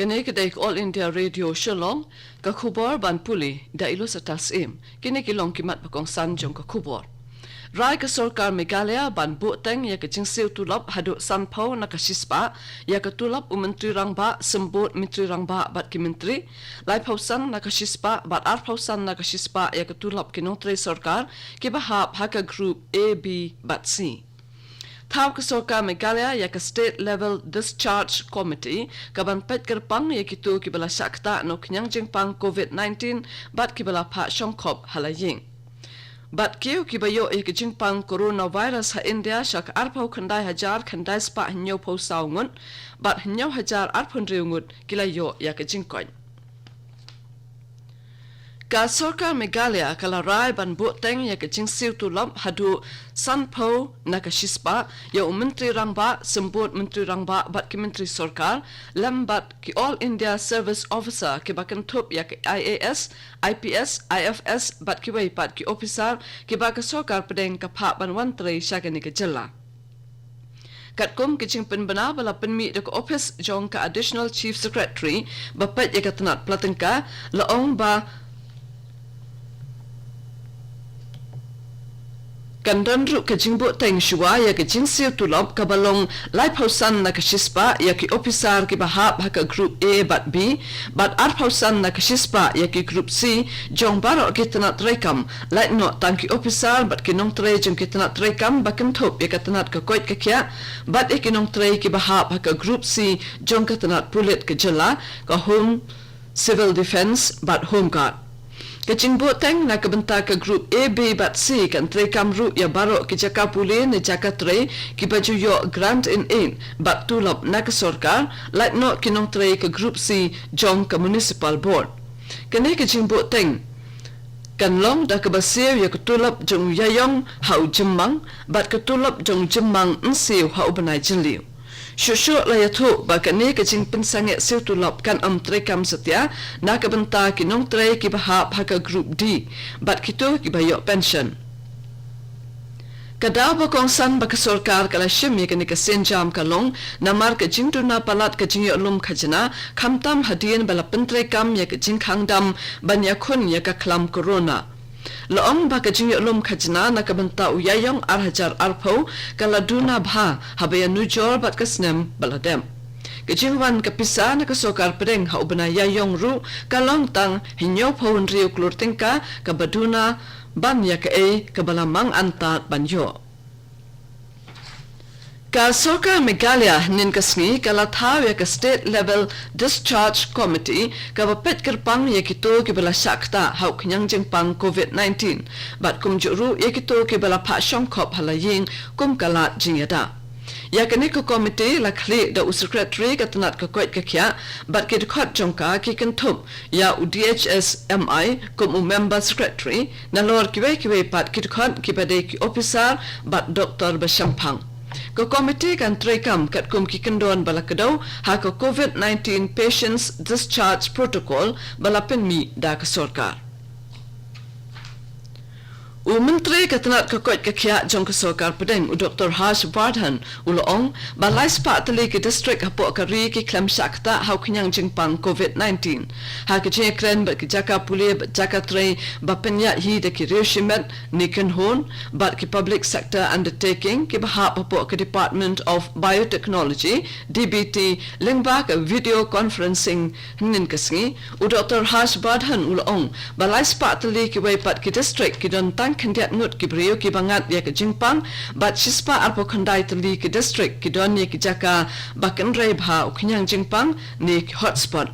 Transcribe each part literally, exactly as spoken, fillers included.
Kane ka dei ka All India Radio Shillong, ka khubor ban pule da i Lusata Syiem. Kine ki long ki mat ba kongsan jong ka khubor. Rai ka sorkar Meghalaya ban buhteng ïa ka jingsiew tulop haduh sanphew na ka shispah ïa ka tulop u Myntri Rangbah, Symbud Myntri Rangbah bad ki Myntri, laiphew san na ka shispah bad arphew san na ka shispah ïa ka tulop ki nongtrei sorkar kiba hap ha ka group A, B bad C. Thaw ka sorkar Meghalaya ïa ka State Level Discharge Committee kaban peit kyrpang ïa kito kiba la shah ktah na u khñiang jingpang covid nineteen bad kiba la phah shongkhop ha la ïing. Bad kiew kiba ïoh ïa ka jingpang coronavirus ha India sha ka arphew khyndai hajar khyndai spah hynñiewphew saw ngut bad hynñiew hajar arphew hynriew ngut ki la ïoh ïa ka jingkoit. Ka sorkar Meghalaya ka la rai ban buhteng ïa ka jingsiew tulop haduh sanphew na ka shispah ïa u Myntri Rangbah, Symbud Myntri Rangbah bad ki Myntri Sorkar, lem bad ki All India Service Officer kiba kynthup ïa ka I A S, I P S, I F S bad kiwei pat ki ophisar kiba ka sorkar pdeng ka phah ban wan trei sha kane ka jylla. Katkum ka jingpynbna ba la pynmih da ka ophis jong ka Additional Chief Secretary ba peit ïa ka tnat pla tyngka, la ong ba kan don ruh ka jingbuhteng shuwa ïa ka jingsiew tulop kaba long laiphew san na ka shispah ïa ki ophisar kiba hap ha ka group A bad B, bad arphew san na ka shispah ïa ki group C jong baroh ki tnat treikam, lait noh tang ki ophisar bad ki nongtrei jong ki tnat treikam ba kynthup ïa ka tnat ka koit ka khiah bad ïa ki nongtrei kiba hap ha ka group C jong ka tnat pulit ka jylla, ka Home, Civil Defence bad Home Guard. Ka jingbuhteng na ka bynta ka group A, B bad C kan treikam ruh ïa baroh ki jaka pule ne jaka trei kiba ju ïoh grant in aid bad tulop na ka sorkar, lait noh ki nongtrei ka group C jong ka Municipal Board. Kane ka jingbuhteng kan long da kaba siew ïa ka tulop jong u ïaïong ha u jymmang bad ka tulop jong u jymmang yn siew ha u bnai jylliew. Shuh shuh la ïathuh ba kane ka jingpynsangeh siew tulop kan ym treikam satia na ka bynta ki nongtrei kiba hap ha ka group D bad kito kiba ïoh pension. Ka daw ba kongsan ba ka sorkar ka la shim ïa kane ka sienjam ka long namar ka jingduna palat ka jingïohlum khajna, khamtam hadien ba la pyntreikam ïa ka jingkhang dam ban ïakhun ïa ka khlam corona. La ong ba ka jingïohlum khajna na ka bynta u ïaïong ar hajar arphew ka la duna bha haba ïanujor bad ka snem ba la dep. Ka jingwan ka pisa na ka sorkar pdeng ha u bnai ïaïong ruh ka long tang hynñiewphew hynriew klur tyngka, kaba duna ban ïa kaei kaba la mang antad ban ïoh. Ka sorkar Meghalaya hynnin ka sngi ka la thaw ïa ka State Level Discharge Committee kaba peit kyrpang ïa kito kiba la shah ktah ha u khñiang jingpang covid nineteen bad kumjuh ruh ïa kito kiba la phah shongkhop ha la ïing kum ka lad jingïada. Ïa kane ka komiti la khlieh da u Secretary ka tnat ka koit ka khiah bad ki dkhot jong ka ki kynthup ïa u D H S M I kum u Member Secretary, nalor kiwei kiwei pat ki dkhot kiba dei ki ophisar bad doktor ba shemphang. Ka komiti kan treikam katkum ki kyndon ba la kdew ha ka covid nineteen Patients Discharge Protocol ba la pynmih da ka sorkar. U Myntri ka tnat ka koit ka khiah jong ka sorkar pdeng, u Doktor Harsh Vardhan, u la ong ba lai spah tylli ki district hapoh ka ri ki khlem shah ktah ha u khñiang jingpang covid nineteen. Ha ka jingïakren bad ki jaka pule bad jaka trei ba pynïaid hi da ki riew shimet ne kynhun bad ki public sector undertaking kiba hap hapoh ka Department of Biotechnology, D B T, lyngba ka video conferencing hynnin ka sngi, u Doktor Harsh Vardhan u la ong ba lai spah tylli kiwei pat ki district ki don tang khyndiat ngut ki briew kiba ngat ïa ka jingpang bad shispah arphew khyndai tylli ki district ki don ïa ki jaka ba kynrei bha u khñiang jingpang ne ki hotspot.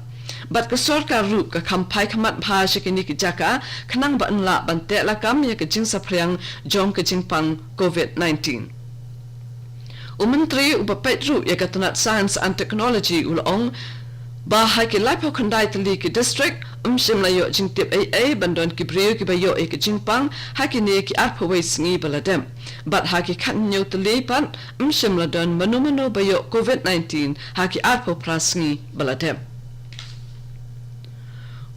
Bad ka sorkar ruh ka kham phai khmat bha sha kine ki jaka khnang ba yn lah ban teh lakam ïa ka jingsaphriang jong ka jingpang covid nineteen. U Myntri uba peit ruh ïa ka tnat Science and Technology u la ong ba ha ki laiphew khyndai tylli ki district ym shym la ïoh jingtip ei ei ban don ki briew kiba ïoh ïa ka jingpang ha kine ki arphew wei sngi ba la dep. Bad ha ki khathynñiew tylli pat ym shym la don mano mano ba ïoh covid nineteen ha ki arphew phra sngi ba la dep.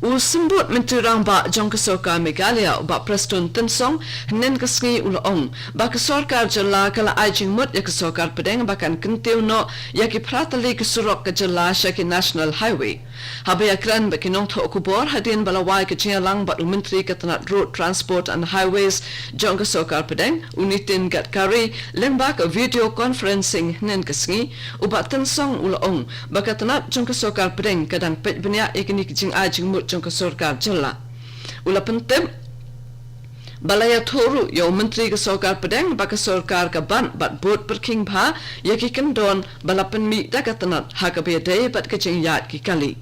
U Symbud Myntri Rangbah jong ka Sorkar Meghalaya, u Bah Prestone Tynsong, hynnin ka sngi u la ong ba ka Sorkar Jylla ka la ai jingmut ïa ka Sorkar Pdeng ba kan kyntiew noh ïa ki phra tylli ki surok ka Jylla sha ki National Highway. Haba ïakren bad ki nongthoh khubor hadien ba la wai ka jingïalang bad u Myntri ka tnat Road Transport and Highways jong ka Sorkar Pdeng, u Nitin Gadkari, lyngba ka video conferencing hynnin ka sngi, u Bah Tynsong u la ong ba ka tnat jong ka Sorkar Pdeng ka dang peit bniah ïa kine ki jingai jingmut jong ka Sorkar Jylla. U la pyntip ba la ïathuh ruh ïa u Myntri ka Sorkar Pdeng ba ka Sorkar ka ban bad bud pyrkhing bha ïa ki kyndon ba la pynmih da ka tnat ha kaba ïadei bad ka jingïaid ki kali.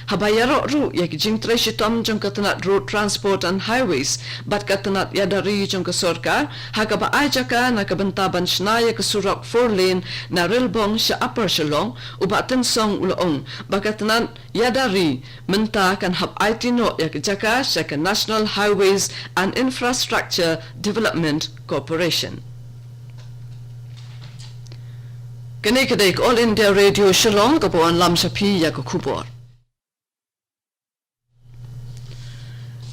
Haba ïaroh ruh ïa ki jingtrei shitom jong ka tnat Road Transport and Highways bad ka tnat ïada ri jong ka Sorkar ha kaba ai jaka na ka bynta ban shna ïa ka surok four lane na Rilbong sha Upper Shillong, u Bah Tynsong u la ong ba ka tnat ïada ri mynta kan hap aiti noh ïa ka jaka sha ka National Highways and Infrastructure Development Corporation. Kane ka dei ka All India Radio Shillong kaba wanlam sha phi ïa ka khubor.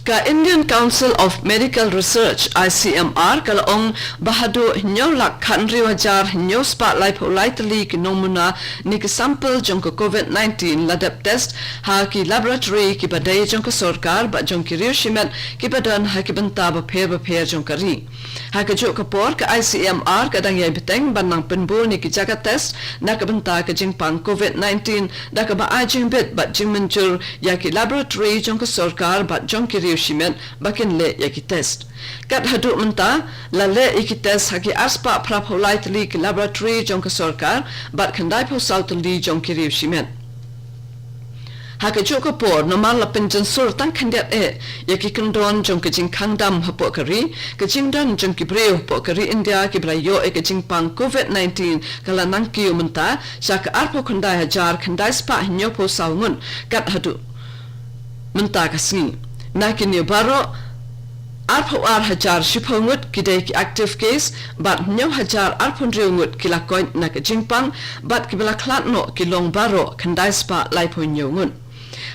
Ka Indian Council of Medical Research, I C M R, ka la ong ba haduh hynñiew lak khathynriew hajar hynñiew spah laiphew lai tylli ki nongmuna ne ki sample jong ka COVID nineteen la dep test ha ki laboratory kiba dei jong ka Sorkar bad jong ki riew shimet kiba don ha ki bynta bapher bapher jong ka ri. Ha kajuh ka por, ka I C M R ka dang ïai bteng ban nang pynbun ïa ki jaka test na ka bynta ka jingpang COVID nineteen da kaba ai jingbit bad jingmynjur ïa ki laboratory jong ka Sorkar bad jong ki riew shimet ba kin leh ïa ki test. Kat haduh mynta, la leh ïa ki test ha ki arspah phraphew lai tylli ki laboratory jong ka Sorkar bad khyndaiphew saw tylli jong ki riew shimet. Ha kajuh ka por, namar la pynjynsur tang khyndiat eh ïa ki kyndon jong ka jingkhang dam hapoh ka ri, ka jingdon jong ki briew hapoh ka ri India kiba la ïoh ïa ka jingpang COVID nineteen ka la nang kiew mynta sha ka arphew khyndai hajar khyndai spah hynñiewphew saw ngut kat haduh mynta ka sngi. Na kine baroh, arphew ar hajar shiphew ngut ki dei ki active case bad hynñiew hajar arphew hynriew ngut ki la koit na ka jingpang bad kiba la khlad noh ki long baroh khyndai spah laiphew hynñiew ngut.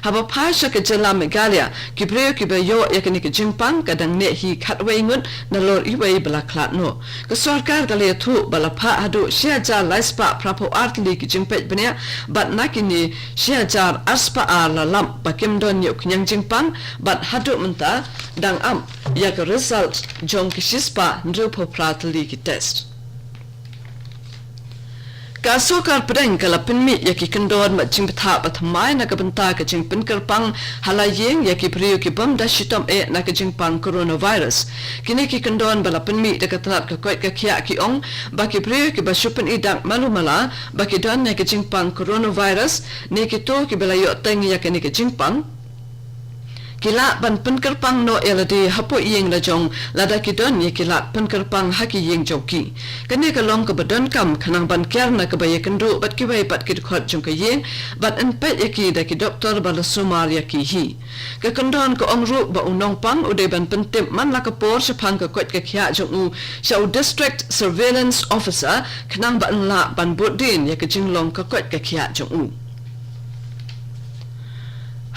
Haba phai sha ka jylla Meghalaya, ki briew kiba ïoh ïa kane ka jingpang ka dang neh hi khatwei ngut nalor iwei ba la khlad noh. Ka Sorkar ka la ïathuh ba la phah haduh shi hajar lai spah phraphew ar tylli ki jingpeit bniah bad na kine shi hajar ar spah ar la lap ba kim don ïa u khñiang jingpang bad haduh mynta dang ap ïa ka result jong ki shi spah hynriewphew phra tylli ki test. Ka Sorkar Pdeng ka la pynmih ïa ki kyndon bad jingbthah bathymmai na ka bynta ka jingpynkyrpang ha la ïing ïa ki briew ki bym da shitom eh na ka jingpang coronavirus. Kine ki kyndon ba la pynmih da ka tnat ka koit ka khiah ki ong ba ki briew kiba shu pyni dak malu mala ba ki don ïa ka jingpang coronavirus ne kito kiba la ïoh teng ïa kane ka jingpang, ki lah ban pynkyrpang noh ïa lade hapoh ïing lajong lada ki don ïa ki lad pynkyrpang ha ki ïing jong ki. Kane ka long kaba donkam khnang ban kiar na kaba ïakynduh bad kiwei pat ki dkhot jong ka ïing bad yn peit ïa ki da ki doktor ba la sumar ïa ki hi. Ka kyndon ka ong ruh ba u nongpang u dei ban pyntip man la ka por shaphang ka koit ka khiah jong u sha u District Surveillance Officer khnang ba yn lah ban bud dien ïa ka jinglong ka koit ka khiah jong u.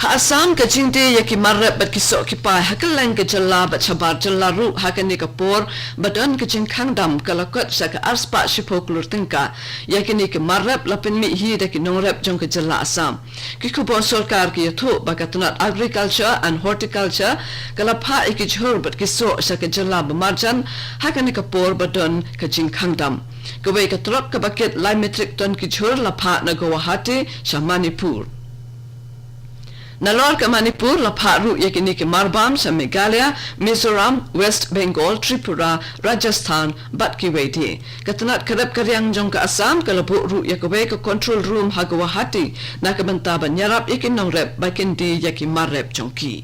Ha Assam, ka jingdie ïa ki mar rep bad ki soh ki pai ha kylleng ka jylla bad shabar jylla ruh ha kane ka por ba don ka jingkhang dam ka la kot sha ka arspah shiphew klur tyngka. Ïa kine ki mar rep la pynmih hi da ki nongrep jong ka jylla Assam. Ki khubor sorkar ki ïathuh ba ka tnat Agriculture and Horticulture ka la phah ïa ki jhur bad ki soh sha ka jylla ba marjan ha kane ka por ba don ka jingkhang dam. Kawei ka trok kaba kit lai metric ton ki jhur la phah na Guwahati sha Manipur. Nalor ka Manipur la phah ruh ïa kine ki marbam sha Meghalaya, Mizoram, West Bengal, Tripura, Rajasthan bad kiwei de. Ka tnat ka rep ka riang jong ka Assam ka la buh ruh ïa kawei ka control room ha Guwahati na ka bynta ban ïarap ïa ki nongrep ba kin die ïa ki mar rep jong ki.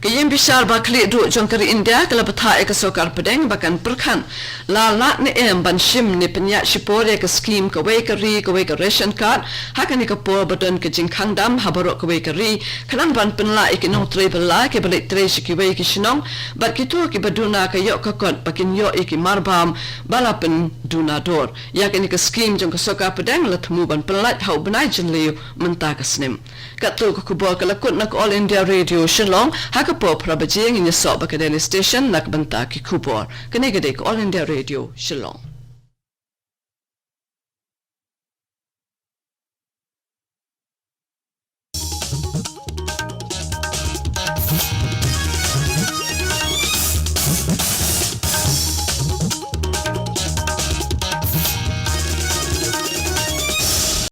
Ka ïing bishar ba khlieh duh jong ka ri India ka la bthah ïa ka sorkar pdeng ba kan pyrkhat la lah ne em ban shim ne pynïaid shipor ïa ka skhim kawei ka ri kawei ka ration card ha kane ka por ba don ka jingkhang dam ha baroh kawei ka ri, khnang ban pynlah ïa ki nongtrei bylla kiba leit trei sha kiwei ki shnong bad kito kiba duna ka ïoh ka kot ba kin ïoh ïa ki marbam ba la pynduna dor. Ïa kane ka skhim jong ka sorkar pdeng la thmu ban pynlait ha u bnai Jylliew mynta ka snem. Katto ka khubor ka la kut na ka All India Radio Shillong, ha ka por phra baje ngin ïasoh bad ka Delhi Station na ka bynta ki khubor. Kane ka dei ka All India Radio Shillong.